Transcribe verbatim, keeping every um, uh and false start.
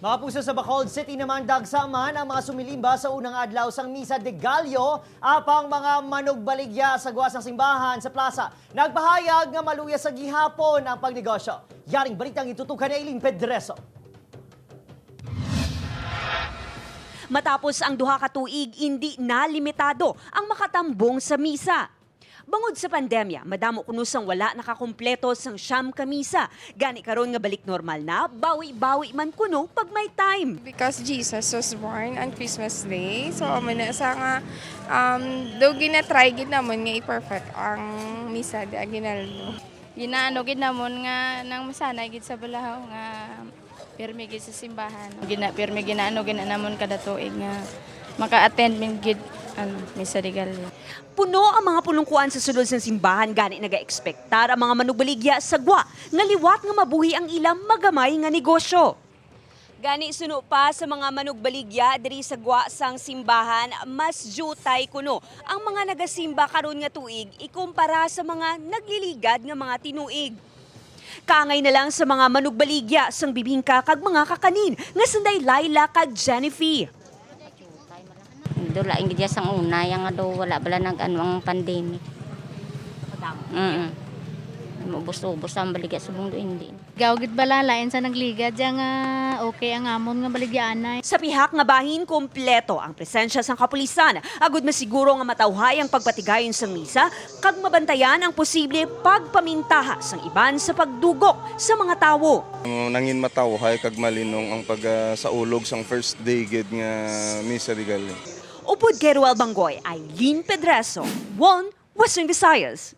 Mga puso, sa Bacolod City naman, dagsa man ang mga sumilimba sa unang adlaw sang Misa de Gallo, apang mga manugbaligya sa gwa sang simbahan sa plaza nagpahayag nga maluya sa gihapon ang pagnegosyo. Yaring balitang itutukan ni Eileen Pedreso. Matapos ang duha ka tuig, indi na limitado ang makatambong sa misa. Bangod sa pandemya, madamo kuno sang wala nakakumpleto sang siyam ka misa. Gani karon nga balik normal na, bawi-bawi man kuno pag may time. Because Jesus was born on Christmas Day, so amo na sa nga um, do ginatry gid namon nga i-perfect ang misa de aguinaldo. Ginaano gid namon nga nang masanay gid sa balahaw nga pirmi gid sa simbahan. Gina pirmi ginaano gid namon kada tuig nga maka-attend mi gid ano, misa de Gallo. Puno ang mga pulungkuan sa sulod sang simbahan, gani nagaekspektar ang mga manugbaligya sa gwa nga liwat nga mabuhi ang ila magamay nga negosyo. Gani, suno pa sa mga manugbaligya diri sa gwa sang simbahan, mas diutay kuno ang mga nagasimba karon nga tuig ikumpara sa mga nagliligad nga mga tinuig. Kaangay na lang sa mga manugbaligya sang bibingka kag mga kakanin nga sanday Laila kag Jennifer. Dula ang gidya sang una, yang nga daw wala bala nag-ano ang pandemic. Mm. Ubos-ubos ang baligya subong do hindi. Gaw gid bala lain sa nagligad ya nga okay ang amon nga baligyaanay. Sa pihak nga bahin, kompleto ang presensya sang kapulisan agud masiguro nga matawhay ang pagpatigayon sang misa kag mabantayan ang posible pagpamintaha sang iban sa pagdugok sa mga tawo. Nangin matawhay kag malinong ang pagsaulog sang first day gid nga Misa de Gallo. Upod kay Ruel Banggoy, Eileen Pedreso, One Western Visayas.